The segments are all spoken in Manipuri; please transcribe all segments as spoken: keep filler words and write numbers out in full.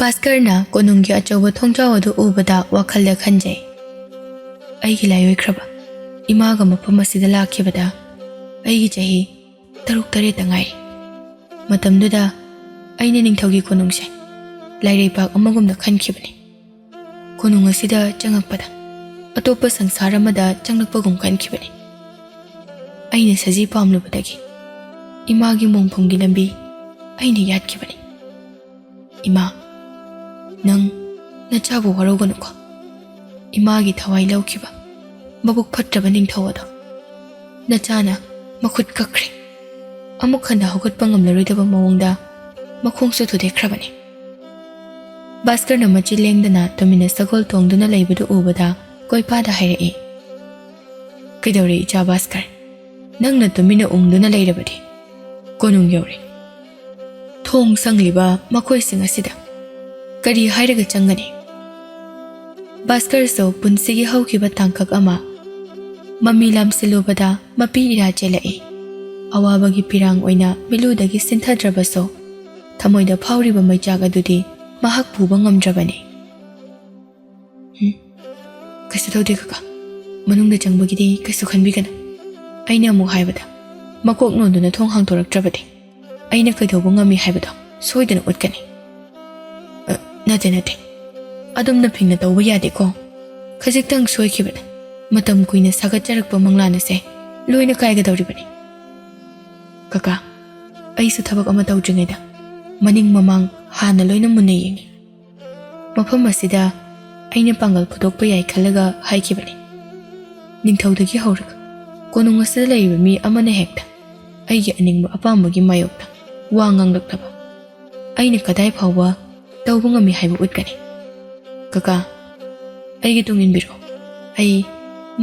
ꯚꯥꯁꯀꯔꯅ ꯀꯣꯅꯨꯡꯒꯤ ꯑꯆꯧꯕ ꯊꯣꯡꯖꯥꯎ ꯑꯗꯨ ꯎꯕꯗ ꯋꯥꯈꯜꯗ ꯈꯟꯖꯩ꯫ ꯑꯩꯒꯤ ꯂꯥꯏꯑꯣꯏꯈ꯭ꯔꯕ ꯏꯃꯥꯒ ꯃꯐꯝ ꯑꯁꯤꯗ ꯂꯥꯛꯈꯤꯕꯗ ꯑꯩꯒꯤ ꯆꯍꯤ ꯇꯔꯨꯛ ꯇꯔꯦꯠꯇ ꯉꯥꯏꯔꯤ꯫ ꯃꯇꯝꯗꯨꯗ ꯑꯩꯅ ꯅꯤꯡꯊꯧꯒꯤ ꯀꯣꯅꯨꯡꯁꯦ ꯂꯥꯏꯔꯩꯕꯥꯛ ꯑꯃꯒꯨꯝꯅ ꯈꯟꯈꯤꯕꯅꯤ꯫ ꯀꯣꯅꯨꯡ ꯑꯁꯤꯗ ꯆꯪꯉꯛꯄꯗ ꯑꯇꯣꯞꯄ ꯁꯪꯁꯥꯔ ꯑꯃꯗ ꯆꯪꯂꯛꯄꯒꯨꯝ ꯈꯟꯈꯤꯕꯅꯤ꯫ ꯑꯩꯅ ꯁꯖꯤ ꯄꯥꯝꯂꯨꯕꯗꯒꯤ ꯏꯃꯥꯒꯤ ꯃꯣꯡꯐꯝꯒꯤ ꯂꯝꯕꯤ ꯑꯩꯅ ꯌꯥꯠꯈꯤꯕꯅꯤ꯫ ꯏꯃꯥ, ꯅꯪ ꯅꯆꯥꯕꯨ ꯋꯥꯔꯧꯒꯅꯨꯀꯣ꯫ ꯏꯃꯥꯒꯤ ꯊꯋꯥꯏ ꯂꯧꯈꯤꯕ ꯃꯕꯨꯛ ꯐꯠꯇ꯭ꯔꯕ ꯅꯤꯡꯊꯧ ꯑꯗꯣ ꯅꯆꯥꯅ ꯃꯈꯨꯠ ꯀꯛꯈ꯭ꯔꯦ꯫ ꯑꯃꯨꯛ ꯍꯟꯅ ꯍꯧꯒꯠꯄ ꯉꯝꯂꯔꯣꯏꯗꯕ ꯃꯑꯣꯡꯗ ꯃꯈꯣꯡꯁꯨ ꯊꯨꯗꯦꯛꯈ꯭ꯔꯕꯅꯤ꯫ ꯚꯥꯁꯀꯔꯅ ꯃꯆꯤ ꯂꯦꯡꯗꯅ ꯇꯨꯃꯤꯟꯅ ꯁꯒꯣꯜ ꯇꯣꯡꯗꯨꯅ ꯂꯩꯕꯗꯨ ꯎꯕꯗ ꯀꯣꯏꯄꯥꯗ ꯍꯥꯏꯔꯛꯏ, "ꯀꯩꯗꯧꯔꯦ ꯏꯆꯥ ꯚꯥꯁꯀꯔ? ꯅꯪꯅ ꯇꯨꯃꯤꯟꯅ ꯎꯪꯗꯨꯅ ꯂꯩꯔꯕꯗꯤ? ꯀꯣꯅꯨꯡ ꯌꯧꯔꯦ꯫ ꯊꯣꯡ ꯁꯪꯂꯤꯕ ꯃꯈꯣꯏꯁꯤꯡ ꯑꯁꯤꯗ ꯀꯔꯤ ꯍꯥꯏꯔꯒ ꯆꯪꯒꯅꯤ?" ꯚꯥꯁꯀꯔꯁꯨ ꯄꯨꯟꯁꯤꯒꯤ ꯍꯧꯈꯤꯕ ꯇꯥꯡꯀꯛ ꯑꯃ ꯃꯃꯤ ꯂꯥꯝꯁꯤꯜꯂꯨꯕꯗ ꯃꯄꯤ ꯏꯔꯥ ꯆꯦꯜꯂꯛꯏ꯫ ꯑꯋꯥꯕꯒꯤ ꯄꯤꯔꯥꯡ ꯑꯣꯏꯅ ꯃꯤꯠꯂꯨꯗꯒꯤ ꯁꯤꯟꯊꯗ꯭ꯔꯕꯁꯨ ꯊꯃꯣꯏꯗ ꯐꯥꯎꯔꯤꯕ ꯃꯩꯆꯥꯛ ꯑꯗꯨꯗꯤ ꯃꯍꯥꯛ ꯄꯨꯕ ꯉꯝꯗ꯭ꯔꯕꯅꯤ꯫ "ꯍꯨꯝ, ꯀꯩꯁꯨ ꯇꯧꯗꯦ ꯀꯀꯥ꯫ ꯃꯅꯨꯡꯗ ꯆꯪꯕꯒꯤꯗꯤ ꯀꯩꯁꯨ ꯈꯟꯕꯤꯒꯅꯨ꯫ ꯑꯩꯅ ꯑꯃꯨꯛ ꯍꯥꯏꯕꯗ ꯃꯀꯣꯛ ꯅꯣꯟꯗꯨꯅ ꯊꯣꯡ ꯍꯥꯡꯗꯣꯔꯛꯇ꯭ꯔꯕꯗꯤ ꯑꯩꯅ ꯀꯩꯗꯧꯕ ꯉꯝꯃꯤ ꯍꯥꯏꯕꯗꯣ ꯁꯣꯏꯗꯅ ꯎꯠꯀꯅꯤ꯫ ꯑ, ꯅꯠꯇꯦ, ꯅꯠꯇꯦ꯫ ꯑꯗꯨꯝꯅ ꯐꯤꯡꯅ ꯇꯧꯕ ꯌꯥꯗꯦꯀꯣ꯫ ꯈꯖꯤꯛꯇꯪ ꯁꯣꯏꯈꯤꯕꯗ ꯃꯇꯝ ꯀꯨꯏꯅ ꯁꯥꯒꯠꯆꯔꯛꯄ ꯃꯪꯂꯥꯟ ꯑꯁꯦ ꯂꯣꯏꯅ ꯀꯥꯏꯒꯗꯧꯔꯤꯕꯅꯤ꯫ ꯀꯀꯥ, ꯑꯩꯁꯨ ꯊꯕꯛ ꯑꯃ ꯇꯧꯗ꯭ꯔꯤꯉꯩꯗ ꯃꯅꯤꯡ ꯃꯃꯥꯡ ꯍꯥꯟꯅ ꯂꯣꯏꯅ ꯃꯨꯟꯅ ꯌꯦꯡꯉꯤ꯫ ꯃꯐꯝ ꯑꯁꯤꯗ ꯑꯩꯅ ꯄꯥꯡꯒꯜ ꯐꯨꯗꯣꯛꯄ ꯌꯥꯏ ꯈꯜꯂꯒ ꯍꯥꯏꯈꯤꯕꯅꯤ꯫ ꯅꯤꯡꯊꯧꯗꯒꯤ ꯍꯧꯔꯒ ꯀꯣꯅꯨꯡ ꯑꯁꯤꯗ ꯂꯩꯔꯤꯕ ꯃꯤ ꯑꯃꯅ ꯍꯦꯛꯇ ꯑꯩꯒꯤ ꯑꯅꯤꯡꯕ ꯑꯄꯥꯝꯕꯒꯤ ꯃꯥꯌꯣꯛꯇ ꯋꯥ ꯉꯥꯡꯂꯛꯂꯕ ꯑꯩꯅ ꯀꯗꯥꯏ ꯐꯥꯎꯕ ꯇꯧꯕ ꯉꯝꯃꯤ ꯍꯥꯏꯕ ꯎꯠꯀꯅꯤ꯫ ꯀꯀꯥ, ꯑꯩꯒꯤ ꯇꯨꯡ ꯏꯟꯕꯤꯔꯣ꯫ ꯑꯩ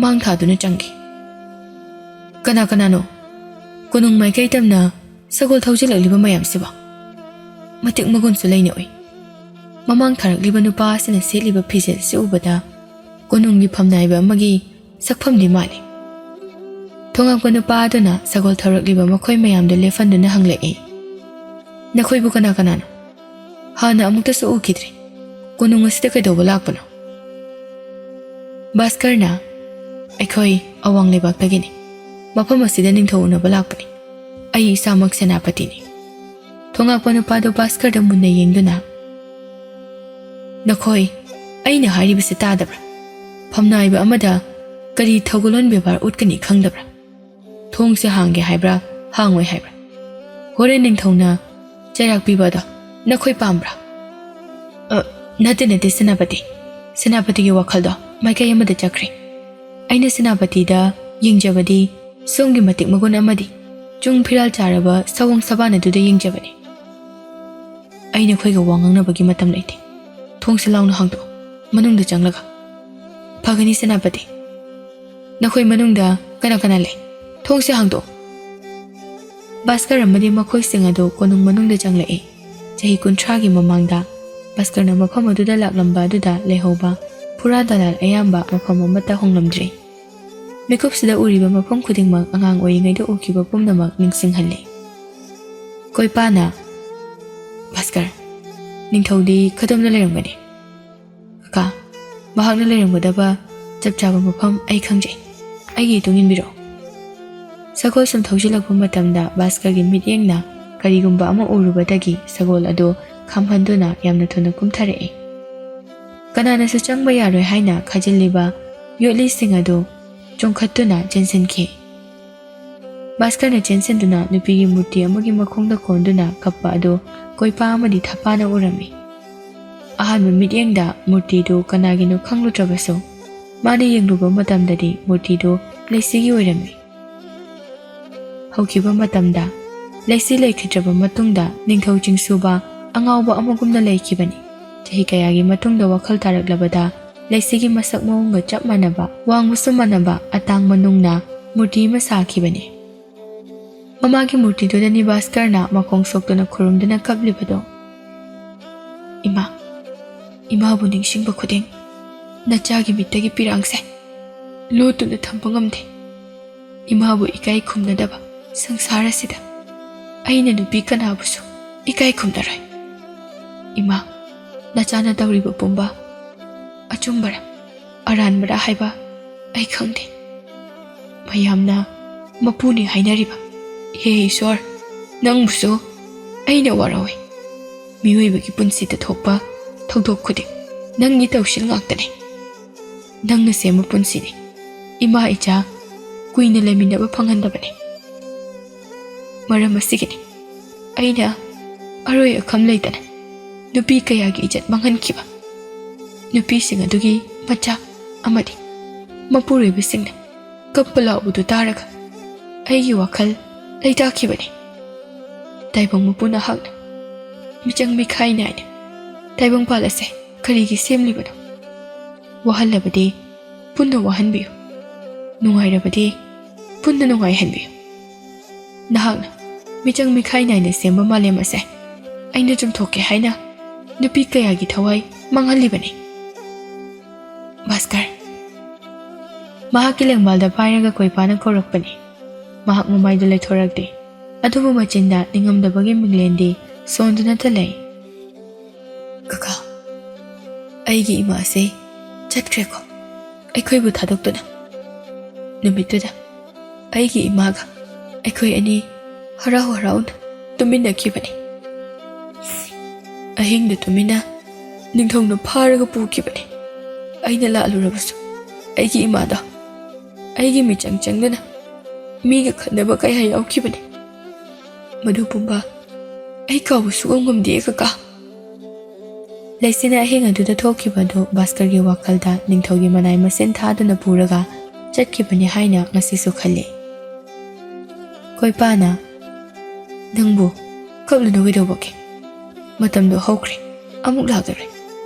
ꯃꯥꯡ ꯊꯥꯗꯨꯅ ꯆꯪꯒꯦ꯫" "ꯀꯅꯥ ꯀꯅꯥꯅꯣ? ꯀꯣꯅꯨꯡ ꯃꯥꯏꯀꯩ ꯇꯝꯅ ꯁꯒꯣꯜ ꯊꯧꯖꯤꯜꯂꯛꯂꯤꯕ ꯃꯌꯥꯝꯁꯤꯕꯣ? ꯃꯇꯤꯛ ꯃꯒꯨꯟꯁꯨ ꯂꯩꯅ ꯎꯏ꯫ ꯃꯃꯥꯡ ꯊꯥꯔꯛꯂꯤꯕ ꯅꯨꯄꯥ ꯑꯁꯤꯅ ꯁꯦꯠꯂꯤꯕ ꯐꯤꯖꯦꯠ ꯑꯁꯤ ꯎꯕꯗ ꯀꯣꯅꯨꯡꯒꯤ ꯐꯝꯅꯥꯏꯕ ꯑꯃꯒꯤ ꯁꯛꯐꯝꯗꯤ ꯃꯥꯜꯂꯤ꯫" ꯊꯣꯉꯛꯄ ꯅꯨꯄꯥ ꯑꯗꯨꯅ ꯁꯒꯣꯜ ꯊꯧꯔꯛꯂꯤꯕ ꯃꯈꯣꯏ ꯃꯌꯥꯝꯗꯨ ꯂꯦꯞꯍꯟꯗꯨꯅ ꯍꯪꯂꯛꯏ, "ꯅꯈꯣꯏꯕꯨ ꯀꯅꯥ ꯀꯅꯥꯅꯣ?" ꯍꯥꯟꯅ ꯑꯃꯨꯛꯇꯁꯨ ꯎꯈꯤꯗ꯭ꯔꯤ꯫ ꯀꯣꯅꯨꯡ ꯑꯁꯤꯗ ꯀꯩꯗꯧꯕ ꯂꯥꯛꯄꯅꯣ? ꯚꯥꯁꯀꯔꯅ, "ꯑꯩꯈꯣꯏ ꯑꯋꯥꯡ ꯂꯩꯕꯥꯛꯇꯒꯤꯅꯤ꯫ ꯃꯐꯝ ꯑꯁꯤꯗ ꯅꯤꯡꯊꯧ ꯎꯅꯕ ꯂꯥꯛꯄꯅꯤ꯫ ꯑꯩ ꯏꯁꯥꯃꯛ ꯁꯦꯅꯥꯄꯇꯤꯅꯤ꯫" ꯊꯣꯉꯥꯛꯄ ꯅꯨꯄꯥꯗꯨ ꯚꯥꯁꯀꯔꯗ ꯃꯨꯟꯅ ꯌꯦꯡꯗꯨꯅ, "ꯅꯈꯣꯏ ꯑꯩꯅ ꯍꯥꯏꯔꯤꯕꯁꯤ ꯇꯥꯗꯕ꯭ꯔꯥ? ꯐꯝꯅꯥꯏꯕ ꯑꯃꯗ ꯀꯔꯤ ꯊꯧꯒꯜꯂꯣꯟ ꯕꯦꯕꯥꯔ ꯎꯠꯀꯅꯤ ꯈꯪꯗꯕ꯭ꯔꯥ? ꯊꯣꯡꯁꯦ ꯍꯥꯡꯒꯦ ꯍꯥꯏꯕ꯭ꯔꯥ, ꯍꯥꯡꯉꯣꯏ ꯍꯥꯏꯕ꯭ꯔꯥ? ꯍꯣꯔꯦꯟ ꯅꯤꯡꯊꯧꯅ ꯆꯩꯔꯥꯛ ꯄꯤꯕ ꯑꯗꯣ ꯅꯈꯣꯏ ꯄꯥꯝꯕ꯭ꯔꯥ?" "ꯑ, ꯅꯠꯇꯦ, ꯅꯠꯇꯦ, ꯁꯦꯅꯥꯄꯇꯤ꯫ ꯁꯦꯅꯥꯄꯇꯤꯒꯤ ꯋꯥꯈꯜꯗꯣ ꯃꯥꯏꯀꯩ ꯑꯃꯗ ꯆꯠꯈ꯭ꯔꯦ꯫ ꯑꯩꯅ ꯁꯦꯅꯥꯄꯇꯤꯗ ꯌꯦꯡꯖꯕꯗꯤ ꯁꯣꯝꯒꯤ ꯃꯇꯤꯛ ꯃꯒꯨꯟ ꯑꯃꯗꯤ ꯆꯨꯡ ꯐꯤꯔꯥꯜ ꯆꯥꯔꯕ ꯁꯑꯣꯡ ꯁꯕꯥꯟ ꯑꯗꯨꯗ ꯌꯦꯡꯖꯕꯅꯤ꯫ ꯑꯩ ꯅꯈꯣꯏꯒ ꯋꯥ ꯉꯥꯡꯅꯕꯒꯤ ꯃꯇꯝ ꯂꯩꯇꯦ꯫ ꯊꯣꯡꯁꯦ ꯂꯥꯎꯅ ꯍꯥꯡꯗꯣꯛꯎ, ꯃꯅꯨꯡꯗ ꯆꯪꯂꯒ꯫" "ꯐꯒꯅꯤ ꯁꯦꯅꯥꯄꯇꯤ꯫ ꯅꯈꯣꯏ ꯃꯅꯨꯡꯗ ꯀꯅꯥ ꯀꯅꯥ ꯂꯩ? ꯊꯣꯡꯁꯦ ꯍꯥꯡꯗꯣꯛꯎ꯫" ꯚꯥꯁꯀꯔ ꯑꯃꯗꯤ ꯃꯈꯣꯏꯁꯤꯡ ꯑꯗꯨ ꯀꯣꯅꯨꯡ ꯃꯅꯨꯡꯗ ꯆꯪꯂꯛꯏ꯫ ꯆꯍꯤ ꯀꯨꯟꯊ꯭ꯔꯥꯒꯤ ꯃꯃꯥꯡꯗ ꯚꯥꯁꯀꯔꯅ ꯃꯐꯝ ꯑꯗꯨꯗ ꯂꯥꯛꯂꯝꯕ ꯑꯗꯨꯗ ꯂꯩꯍꯧꯕ ꯐꯨꯔꯥ ꯗꯂꯥꯜ ꯑꯌꯥꯝꯕ ꯃꯐꯝ ꯑꯃꯠꯇ ꯍꯣꯡꯂꯝꯗ꯭ꯔꯤ꯫ ꯃꯤꯀꯨꯞꯁꯤꯗ ꯎꯔꯤꯕ ꯃꯐꯝ ꯈꯨꯗꯤꯡꯃꯛ ꯑꯉꯥꯡ ꯑꯣꯏꯔꯤꯉꯩꯗ ꯎꯈꯤꯕ ꯄꯨꯝꯅꯃꯛ ꯅꯤꯡꯁꯤꯡꯍꯜꯂꯤ꯫ ꯀꯣꯏꯄꯥꯅ, "ꯚꯥꯁꯀꯔ, ꯅꯤꯡꯊꯧꯗꯤ ꯀꯗꯣꯝꯗ ꯂꯩꯔꯝꯒꯅꯤ?" "ꯀꯀꯥ, ꯃꯍꯥꯛꯅ ꯂꯩꯔꯝꯒꯗꯕ ꯆꯞ ꯆꯥꯕ ꯃꯐꯝ ꯑꯩ ꯈꯪꯖꯩ꯫ ꯑꯩꯒꯤ ꯏꯇꯨꯡ ꯏꯟꯕꯤꯔꯛꯎ꯫" ꯁꯒꯣꯜ ꯁꯨꯝ ꯊꯧꯖꯤꯜꯂꯛꯄ ꯃꯇꯝꯗ ꯚꯥꯁꯀꯔꯒꯤ ꯃꯤꯠꯌꯦꯡꯅ ꯀꯔꯤꯒꯨꯝꯕ ꯑꯃ ꯎꯔꯨꯕꯗꯒꯤ ꯁꯒꯣꯜ ꯑꯗꯨ ꯈꯥꯝꯍꯟꯗꯨꯅ ꯌꯥꯝꯅ ꯊꯨꯅ ꯀꯨꯝꯊꯔꯛꯏ꯫ ꯀꯅꯥꯅꯁꯨ ꯆꯪꯕ ꯌꯥꯔꯣꯏ ꯍꯥꯏꯅ ꯈꯥꯖꯤꯜꯂꯤꯕ ꯌꯣꯠꯂꯤꯁꯤꯡ ꯑꯗꯨ ꯆꯣꯡꯈꯠꯇꯨꯅ ꯆꯦꯟꯁꯤꯟꯈꯤ꯫ ꯚꯥꯁꯀꯔꯅ ꯆꯦꯟꯁꯤꯟꯗꯨꯅ ꯅꯨꯄꯤꯒꯤ ꯃꯨꯔꯇꯤ ꯑꯃꯒꯤ ꯃꯈꯣꯡꯗ ꯀꯣꯟꯗꯨꯅ ꯀꯞꯄ ꯑꯗꯨ ꯀꯣꯏꯄꯥ ꯑꯃꯗꯤ ꯊꯄꯥꯅ ꯎꯔꯝꯃꯤ꯫ ꯑꯍꯥꯟꯕ ꯃꯤꯠꯌꯦꯡꯗ ꯃꯨꯔꯇꯤꯗꯨ ꯀꯅꯥꯒꯤꯅꯣ ꯈꯪꯂꯨꯗ꯭ꯔꯕꯁꯨ, ꯃꯥꯅ ꯌꯦꯡꯂꯨꯕ ꯃꯇꯝꯗꯗꯤ ꯃꯨꯔꯇꯤꯗꯨ ꯂꯩꯁꯤꯒꯤ ꯑꯣꯏꯔꯝꯃꯤ꯫ ꯍꯧꯈꯤꯕ ꯃꯇꯝꯗ ꯂꯩꯁꯤ ꯂꯩꯈꯤꯗ꯭ꯔꯕ ꯃꯇꯨꯡꯗ ꯅꯤꯡꯊꯧ ꯆꯤꯡꯁꯨꯕ ꯑꯉꯥꯎꯕ ꯑꯃꯒꯨꯝꯅ ꯂꯩꯈꯤꯕꯅꯤ꯫ ꯆꯍꯤ ꯀꯌꯥꯒꯤ ꯃꯇꯨꯡꯗ ꯋꯥꯈꯜ ꯇꯥꯔꯛꯂꯕꯗ ꯂꯩꯁꯤꯒꯤ ꯃꯁꯛ ꯃꯑꯣꯡꯒ ꯆꯞ ꯃꯥꯟꯅꯕ, ꯋꯥꯡꯕꯁꯨ ꯃꯥꯟꯅꯕ ꯑꯇꯥꯡꯕ ꯅꯨꯡꯅ ꯃꯨꯔꯇꯤ ꯑꯃ ꯁꯥꯈꯤꯕꯅꯤ꯫ ꯃꯃꯥꯒꯤ ꯃꯨꯔꯇꯤꯗꯨꯗꯅꯤ ꯚꯥꯁꯀꯔꯅ ꯃꯈꯣꯡ ꯁꯣꯛꯇꯨꯅ ꯈꯨꯔꯨꯝꯗꯨꯅ ꯀꯞꯂꯤꯕꯗꯣ꯫ "ꯏꯃꯥ, ꯏꯃꯥꯕꯨ ꯅꯤꯡꯁꯤꯡꯕ ꯈꯨꯗꯤꯡ ꯅꯆꯥꯒꯤ ꯃꯤꯠꯇꯒꯤ ꯄꯤꯔꯥꯡꯁꯦ ꯂꯣꯠꯇꯨꯅ ꯊꯝꯕ ꯉꯝꯗꯦ꯫ ꯏꯃꯥꯕꯨ ꯏꯀꯥꯏ ꯈꯨꯝꯅꯗꯕ ꯁꯪꯁꯥꯔ ꯑꯁꯤꯗ ꯑꯩꯅ ꯅꯨꯄꯤ ꯀꯅꯥꯕꯨꯁꯨ ꯏꯀꯥꯏ ꯈꯨꯝꯅꯔꯣꯏ꯫" "ꯏꯃꯥ, ꯅꯆꯥꯅ ꯇꯧꯔꯤꯕ ꯄꯨꯝꯕ ꯑꯆꯨꯝꯕꯔꯥ ꯑꯔꯥꯟꯕꯔꯥ ꯍꯥꯏꯕ ꯑꯩ ꯈꯪꯗꯦ꯫ ꯃꯌꯥꯝꯅ ꯃꯄꯨꯅꯤ ꯍꯥꯏꯅꯔꯤꯕ꯫ ꯍꯦ ꯏꯁꯣꯔ, ꯅꯪꯕꯨꯁꯨ ꯑꯩꯅ ꯋꯥꯔꯧꯏ꯫ ꯃꯤꯑꯣꯏꯕꯒꯤ ꯄꯨꯟꯁꯤꯗ ꯊꯣꯛꯄ ꯊꯧꯗꯣꯛ ꯈꯨꯗꯤꯡ ꯅꯪꯒꯤ ꯇꯧꯁꯤꯜ ꯉꯥꯛꯇꯅꯤ꯫ ꯅꯪꯅ ꯁꯦꯝꯕ ꯄꯨꯟꯁꯤꯅꯤ ꯏꯃꯥ ꯏꯆꯥ ꯀꯨꯏꯅ ꯂꯩꯃꯤꯟꯅꯕ ꯐꯪꯍꯟꯗꯕꯅꯤ꯫ ꯃꯔꯝ ꯑꯁꯤꯒꯤꯅꯤ ꯑꯩꯅ ꯑꯔꯣꯏ ꯑꯈꯝ ꯂꯩꯇꯅ ꯅꯨꯄꯤ ꯀꯌꯥꯒꯤ ꯏꯖꯠ ꯃꯥꯡꯍꯟꯈꯤꯕ꯫ ꯅꯨꯄꯤꯁꯤꯡ ꯑꯗꯨꯒꯤ ꯃꯆꯥ ꯑꯃꯗꯤ ꯃꯄꯨꯔꯣꯏꯕꯁꯤꯡꯅ ꯀꯞꯄ ꯂꯥꯎꯕꯗꯨ ꯇꯥꯔꯒ ꯑꯩꯒꯤ ꯋꯥꯈꯜ ꯂꯩꯇꯥꯈꯤꯕꯅꯤ꯫ ꯇꯥꯏꯕꯪ ꯃꯄꯨ ꯅꯍꯥꯛꯅ ꯃꯤꯆꯪ ꯃꯤꯈꯥꯏ ꯅꯥꯏꯅ ꯇꯥꯏꯕꯪꯄꯥꯜ ꯑꯁꯦ ꯀꯔꯤꯒꯤ ꯁꯦꯝꯂꯤꯕꯅꯣ? ꯋꯥꯍꯜꯂꯕꯗꯤ ꯄꯨꯟꯅ ꯋꯥꯍꯟꯕꯤꯌꯨ, ꯅꯨꯡꯉꯥꯏꯔꯕꯗꯤ ꯄꯨꯟꯅ ꯅꯨꯡꯉꯥꯏꯍꯟꯕꯤꯌꯨ꯫ ꯅꯍꯥꯛꯅ ꯃꯤꯆꯪ ꯃꯤꯈꯥꯏ ꯅꯥꯏꯅ ꯁꯦꯝꯕ ꯃꯥꯂꯦꯝ ꯑꯁꯦ ꯑꯩꯅ ꯆꯨꯝꯊꯣꯛꯀꯦ ꯍꯥꯏꯅ ꯅꯨꯄꯤ ꯀꯌꯥꯒꯤ ꯊꯋꯥꯏ ꯃꯥꯡꯍꯜꯂꯤꯕꯅꯤ꯫" ꯚꯥꯁꯀꯔ꯫ ꯃꯍꯥꯛꯀꯤ ꯂꯦꯡꯕꯥꯜꯗ ꯄꯥꯏꯔꯒ ꯀꯣꯏꯄꯥꯅ ꯀꯧꯔꯛꯄꯅꯤ꯫ ꯃꯍꯥꯛ ꯃꯃꯥꯏꯗꯨ ꯂꯩꯊꯣꯔꯛꯇꯦ, ꯑꯗꯨꯕꯨ ꯃꯆꯤꯟꯗ ꯅꯤꯡꯉꯝꯗꯕꯒꯤ ꯃꯤꯡꯂꯦꯟꯗꯤ ꯁꯣꯟꯗꯨꯅꯇ ꯂꯩ꯫ "ꯀꯀꯥ, ꯑꯩꯒꯤ ꯏꯃꯥꯁꯦ ꯆꯠꯈ꯭ꯔꯦꯀꯣ, ꯑꯩꯈꯣꯏꯕꯨ ꯊꯥꯗꯣꯛꯇꯨꯅ꯫ ꯅꯨꯃꯤꯠꯇꯨꯗ ꯑꯩꯒꯤ ꯏꯃꯥꯒ ꯑꯩꯈꯣꯏ ꯑꯅꯤ ꯍꯔꯥꯎ ꯍꯔꯥꯎꯅ ꯇꯨꯝꯃꯤꯟꯅꯈꯤꯕꯅꯤ꯫ ꯑꯍꯤꯡꯗ ꯇꯨꯃꯤꯟꯅ ꯅꯤꯡꯊꯧꯅ ꯐꯥꯔꯒ ꯄꯨꯈꯤꯕꯅꯤ꯫ ꯑꯩꯅ ꯂꯥꯜꯂꯨꯔꯕꯁꯨ ꯑꯩꯒꯤ ꯏꯃꯥꯗꯣ ꯑꯩꯒꯤ ꯃꯤꯆꯪ ꯆꯪꯗꯨꯅ ꯃꯤꯒ ꯈꯠꯅꯕ ꯀꯌꯥ ꯌꯥꯎꯈꯤꯕꯅꯤ꯫ ꯃꯗꯨ ꯄꯨꯝꯕ ꯑꯩ ꯀꯥꯎꯕ ꯁꯨꯛꯉꯝ ꯉꯝꯗꯦ, ꯀꯀꯥ꯫" ꯂꯩꯆꯤꯟꯅ ꯑꯍꯤꯡ ꯑꯗꯨꯗ ꯊꯣꯛꯈꯤꯕ ꯑꯗꯨ ꯚꯥꯁꯀꯔꯒꯤ ꯋꯥꯈꯜꯗ ꯅꯤꯡꯊꯧꯒꯤ ꯃꯅꯥꯏ ꯃꯁꯤꯟ ꯊꯥꯗꯨꯅ ꯄꯨꯔꯒ ꯆꯠꯈꯤꯕꯅꯤ ꯍꯥꯏꯅ ꯉꯁꯤꯁꯨ ꯈꯜꯂꯤ꯫ ꯀꯣꯏꯄꯥꯅ, "ꯅꯪꯕꯨ ꯀꯞꯂꯨꯅꯨ, ꯀꯩꯗꯧꯕꯒꯦ? ꯃꯇꯝꯗꯣ ꯍꯧꯈ꯭ꯔꯦ, ꯑꯃꯨꯛ ꯂꯥꯛꯂꯔꯣꯏ꯫